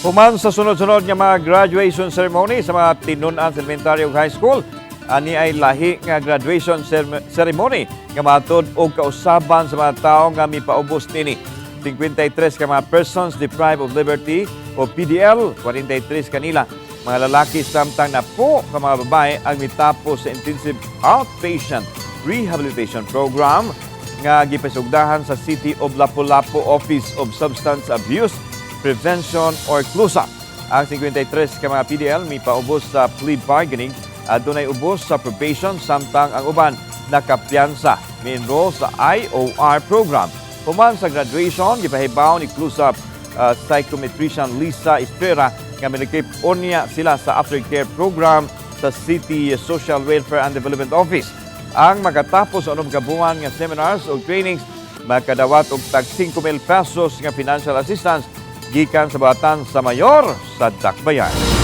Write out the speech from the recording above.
Human sa sunod-sunod nga mga graduation ceremony sa mga tinun-an sa elementary ug high school, ani ay lahi nga graduation ceremony nga matud og kausaban sa mga tawo nga mipaubos nini. 53 ka mga persons deprived of liberty o PDL, 43 kanila mga lalaki samtang napo ka mga babae ang mitapos sa intensive outpatient rehabilitation program nga gipasugdahan sa City of Lapu-Lapu Office of Substance Abuse Prevention or CLUSA. Ang 53 ka mga PDL mipaubos sa plea bargaining at dunay ubos sa probation samtang ang uban nakapiyansa, mi-enroll sa IOR program. Human sa graduation, gipahibaw ni CLUSA psychometrician Lisa Estrera nga milikip unya sila sa aftercare program sa City Social Welfare and Development Office. Ang makatapos sa 6 ka buwan nga seminars o trainings makadawat og tag 5,000 pesos nga financial assistance gikan sa batan sa mayor sa Dakbayan.